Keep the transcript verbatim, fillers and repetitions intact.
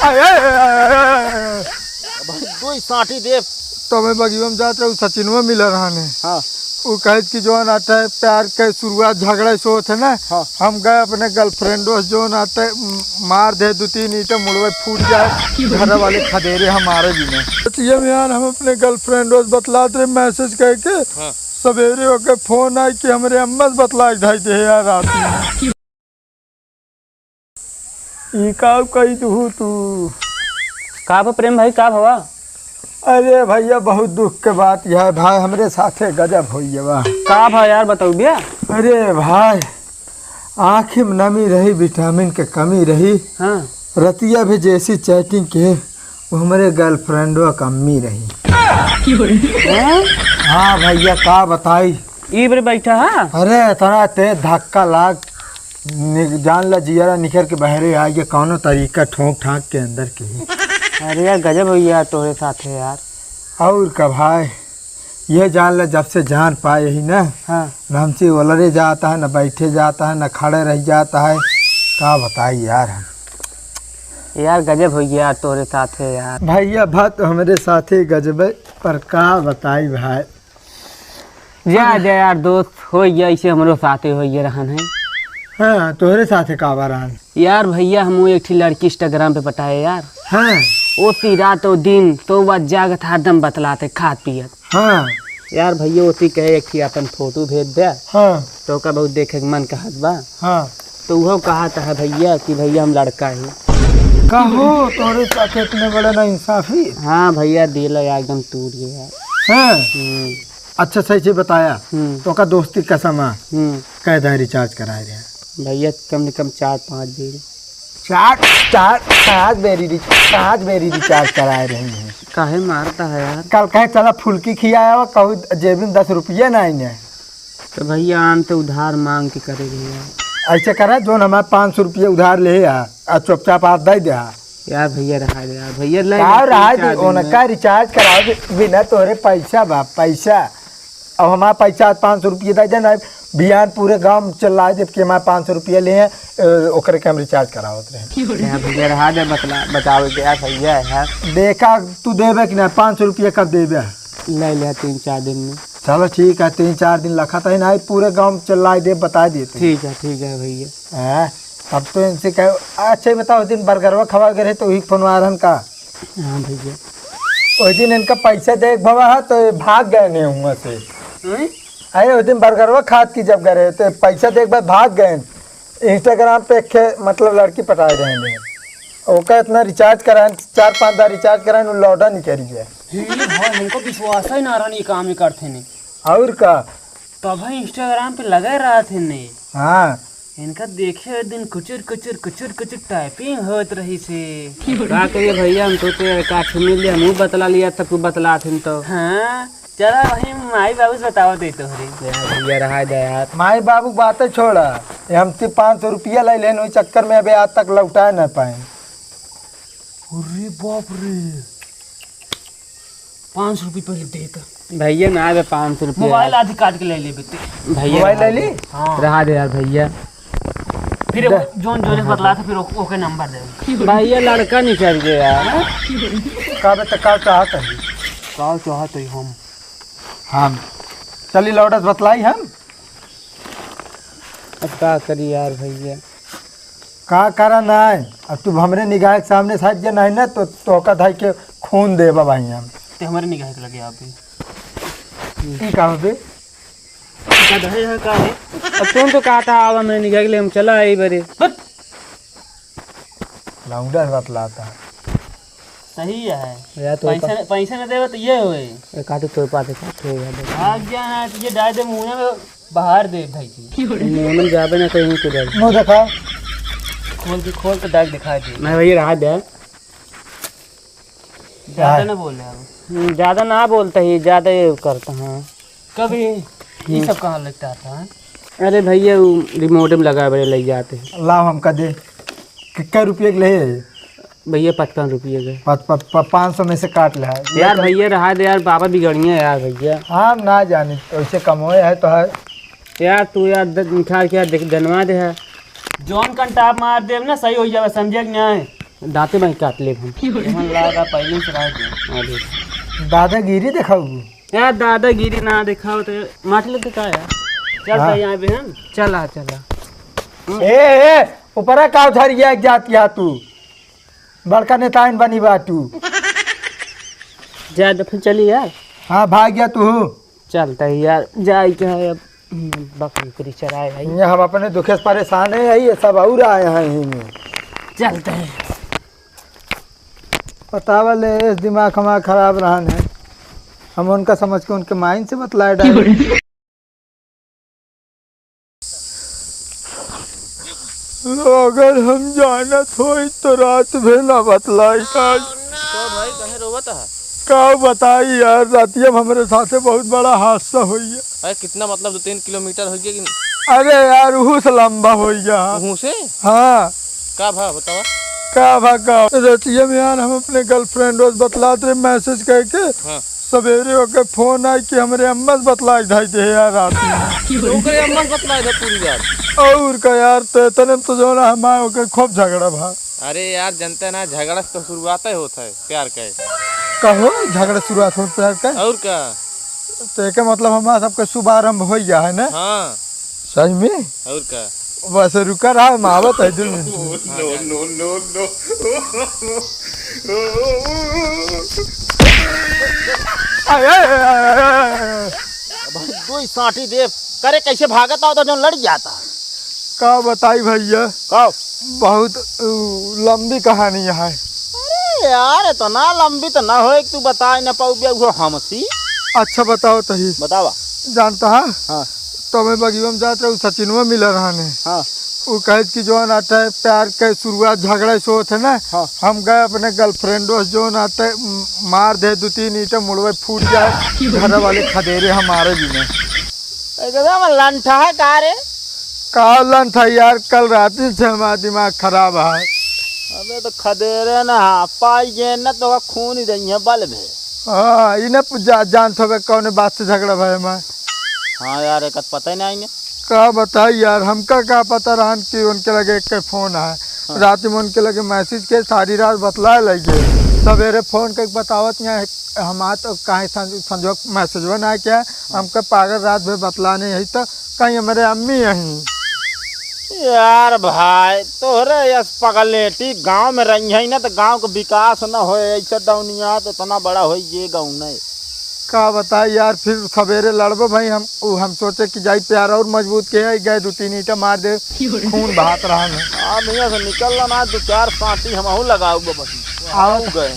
ए, ए, ए, ए, ए, ए। भाई, दो ही साटी देव। तो मैं बगिया में जात रहे, उ सचिनवा मिला रहन है। हाँ। उ कहत कि जौन आटे प्यार के शुरुआत झगड़ा से होत है ना, हाँ। हम गए अपने girlfriend से जौन आटे म-, मार दे दो तीन ईंटे मुड़वे फूट जाए, घर वाले खदेरे हमारे भी नहीं। तो ये में यार हम अपने girlfriend से बतलात रहे message करके, हाँ। सवेरे ओके फोन आए कि हमरे अम्मा से बतला के धाई दे यार रात में। ई का कही तू, तू? का बा प्रेम भाई, का भवा? अरे भैया, बहुत दुख के बात यह है भाई, हमरे साथे गजब होइए बा। का भा यार, बताऊ भैया। अरे भाई, आँखी में नमी रही, विटामिन के कमी रही। हाँ। रतिया भी जैसी chatting के, वो हमरे girlfriendवा का अम्मी रही। हैं? हाँ भैया, का बताई। ई बरे बैठा है? अरे, इतना तेज धक्का लाग, नि-, जान ला जियरा निकर के बहरे आ गया, कौनो तरीका ठोंक ठाक के अंदर के। अरे यार, गजब हो यार तोहरे साथे यार। और का भाई, ये जान ला जब से जान पाए ही ना, हाँ। न हमसे ओलरे जाता है, न बैठे जाता है, न खड़े रह जाता है। का बताई यार हम। यार, गजब हो गया यार तोहरे साथे यार। भैया, बात तो हमरे साथे गजबे, पर का बताई भाई। जा, जा यार दोस्त, हो गया, ऐसे हमरो साथे हो गया रहन है। हाँ, तोहरे साथे का बा रहन? यार भैया, हम वो एक ठी लड़की Instagram पे पटाए यार। हाँ। वो ती रात वो दिन तो वह जागत हरदम बतलाते खात पियत। हाँ। यार भैया, वो ती कहे एक ठी अपन फोटो भेज दे। हाँ। तो ओका बहुत देखे के मन कहत बा। हाँ। तो वो कहत है भैया कि भैया हम लड़का ही। कहो, तोरे साथ इतने बड़े ना इंसाफी। हाँ भैया, दिल यार एकदम टूट गया। हाँ। हम्म। अच्छा, सही से बताया। हम्म। तो का दोस्ती कसम आ। हम्म। कै दाई recharge कराए रहे? भैया, कम से कम चार पाँच बेर। चार, चार, पाँच बेरी रिच-, पाँच बेरी recharge कराए रहे हैं। काहे मारता है यार? कल कहे, "चला फुल्की खियाया हुआ," कहू जेबी में दस रुपया नहीं है। तो भैया, आन तो उधार मांग के करे भैया। ऐसे करा, जोन हमारे पाँच सौ रुपया उधार ले आ, आ चुपचाप आप दे दे आ। यार भैया, रहा दे यार, भैया, ले का ले, रहा तीन चार दे, दिन में। उनका recharge कराओ दे, बिना तोहरे पैसा बा, पैसा। अब हमारा पैसा आज पाँच सौ रुपया दे देना, बिहान पूरे गांव में चिल्ला देब कि हमारे पाँच सौ रुपया ले हैं, ए, ओकरे के हम recharge करावत रहे। यार भैया, रहा दे, बतला, बताओ दे यार भैया, यार। देखा, तू देबे कि ना, पाँच सौ रुपया कब देबे? ले ले, तीन चार दिन में। चलो ठीक है, तीन चार दिन लखत है ना, पूरे गांव में चिल्ला देब, बता देते। ठीक है, ठीक है भैया। हाँ, अब तो इनसे कहो, अच्छा, ये बताओ, उस दिन बर्गरवा खवा गए रहे, तो वही फोन आ रहन का? हाँ भैया। उस दिन इनका पैसा दे के भवा है, तो ये भाग गए नहीं हुआ से। हैं? अरे, उस दिन बर्गरवा खात की जब गए रहे, तो पैसा दे के बाद भाग गए। Instagram पे एक खे-, मतलब, लड़की पटाए रहे हैं। ओका इतना recharge कराएं, चार पाँच बार recharge कराएं, वो लौटा नहीं करी है। हे भाई, हमको विश्वास ही ना रहन, ये काम ही करते ने। और का? तब है Instagram पे लगे रहते ने। हाँ। इनका देखे एक दिन कुचुर कुचुर कुचुर कुचुर typing होत रही से। का करिए भैया, हम सोचे एक आठ मिल ले, हमहू बतला लिया, तब तू बतला थिन तो। हाँ, चला वही माई बाबू से बताओ दे तोहरे। यार भैया, रहा दे यार। माई बाबू बातें छोड़ा, ये हमसे पाँच सौ रुपया ले लेन, वही चक्कर में अबे आज तक लौटा ना पाए। अरे बाप रे, पाँच सौ रुपये पहले दे तो। भैया ना बे, पाँच सौ रुपये मोबाइल यार। आधी काट के ले ले बेटे। भैया मोबाइल रहा ले दे। ली? हाँ। रहा दे यार भैया। फिर दे। वो जोन जोन बतला था, फिर ओके नंबर दे। भैया लड़का निकल गया यार। का बे, तो का चाहत है? का चाहत है हम? हम चली लौटत बतलाई हम। अब का करी यार भैया? का करा ना है? अब तू हमरे निगाह के सामने से हट जा नहीं ना, तो तोका धाई के खून देबा भाई हम। ते हमारे निगाह के लगे आप भी। ई का बे? का धाई है, का है? अब तुम तो कहा था, आवा मेरे निगाह के लिए, हम चला आई बरे। बस। लौंडा बात लाता है। सही है। यार, तो पैसा पा- न, पैसा न देवे तो ये होए। ए, काटू तोर पास काट हो गया, देख। भाग जा ना, तुझे डाल दे मुंह में, बाहर दे भाई जी। मुंह में जाबे ना कहीं किधर। मुंह दिखा। खोल के, खोल के डाल दिखा दे। मैं वही रहा दे। ज्यादा हाँ। ना बोल रहे अब। हम्म, ज्यादा ना बोलता ही, ज्यादा ये करता हाँ। कभी ये हम्म। सब कहाँ लगता था? अरे भैया, वो remote में लगा बड़े लग जाते हैं। लाओ हमका दे। कितना रुपये के ले? भैया, पचपन रुपये के। पच-, पच-, पच-, पाँच सौ में से काट ले। यार भैया, रहा दे यार, बाबा बिगड़िया यार भैया। हम ना जाने, वैसे कमोए है तो है। यार, तू यार, द-, निकाल के यार, देख, जनवा दे है। जौन कंटाप मार देब ना, सही हो जावे, समझे कि नहीं? दाँते बाई काट लेब हम। एमन लागा पहिले से रह गए। अरे। दादागिरी देखाऊ। यार, दादागिरी ना देखाओ तो माटी लग के का यार? चल हाँ। भाई, यहाँ पे हम। चला, चला। ए, ए, ऊपरा का उधर ये जात या तू? बड़का नेताइन बनी बा तू। जा, दफन चली यार। हाँ, भाग गया तू। चलता है यार, जाए के है अब। हम्म, बकरी उकरी चराए आई। ये हम अपने दुखे से परेशान है, ये सब और आए हैं यहीं में। चलते हैं। पता वाले इस दिमाग हमारा खराब रहन है, हम उनका समझ के उनके माइन से बतलाए डाले। अगर हम जानत होई तो रात भर ना बतलाई आज। तो भाई, काहे रोवत है? का बताई यार, रातिया में हमरे साथे बहुत बड़ा हादसा होई है। अरे, कितना, मतलब, दो तीन किलोमीटर हो गया कि अरे यार, उहू से लंबा होई गया। उहू से? हाँ। का भा, बतावा। का भा का? रातिया में यार, हम अपने गर्लफ्रेंड से बतलात रहे मैसेज करके। हाँ। सवेरे ओके फोन आई कि हमरे अम्मा से बतलाई धाई दे यार रात में। तो ओकरे अम्मा से बतलाई दे पूरी रात। और का यार, तो इतने में तो जो ना हमारे ओके खूब झगड़ा भा। अरे यार, जनते ना, झगड़ा से तो शुरुआत ही होत है प्यार के। कहो, झगड़ा शुरुआत होत प्यार के? और का? तो एके मतलब हमारा सबके शुभारंभ हो गया है ना? हाँ। सही में? और का? बस रुका रहा, हम आवत है दो मिनट में। No, no, no, no। आय, आय, आय, आय, आय, आय। भाई, दो ही सांटी दे। करे, कैसे भागत आओ तो जो लड़ जाता। का बताई भैया? का? बहुत, उ, लंबी कहानी है। अरे यार, इतना लंबी तो ना होए कि तू बताए ना पाऊ बे, वो हमसी। अच्छा बताओ तही। बतावा। जानता है? हाँ। तो मैं बगिया में जात रहे, उ सचिनवा मिला रहने। हाँ। उ कहे कि जौन आटे प्यार के शुरुआत झगड़ा से होत है ना, हाँ। हम गए अपने गर्लफ्रेंडो से जौन आटे म-, मार दे दो तीन ईंटे मुड़वे फूट जाए, घर वाले खदेरे हमारे भी में। एकदम लंठा है का रे? का लंठा यार, कल रात से हमारा दिमाग खराब है। अबे तो खदेरे ना, पाई जे ना तो खून ही रही है बल भे। हाँ, इन्हें जा-, जानत होबे कौन बात से झगड़ा भय हमार। हाँ यार, एक पता ही नहीं ने। का बताई यार, हमका का पता रहन कि उनके लगे एक फोन है। हाँ। रात में उनके लगे मैसेज के सारी रात बतलाए लगे। सवेरे फोन करके बतावत नहीं, हम आ तो काहे संज-, संजोग मैसेजवा ना क्या, हमका पागल रात भर बतलाने यही तो कहीं हमारे अम्मी यहीं। यार भाई, तोहरे यस पगलेटी गांव में रही है ना, तो गांव के विकास न होए, ऐसे दौनिया तो इतना बड़ा होई ये गाँव नहीं। का बताई यार, फिर सवेरे लड़बो भाई हम, उ हम सोचे कि जाई प्यार और मजबूत के है, गए दो तीन ईंटा मार दे, खून बहात रहा है। हाँ भैया, से निकल ला ना, दो चार सांटी हमहू लगाऊ बबन। आओ। आओ गए।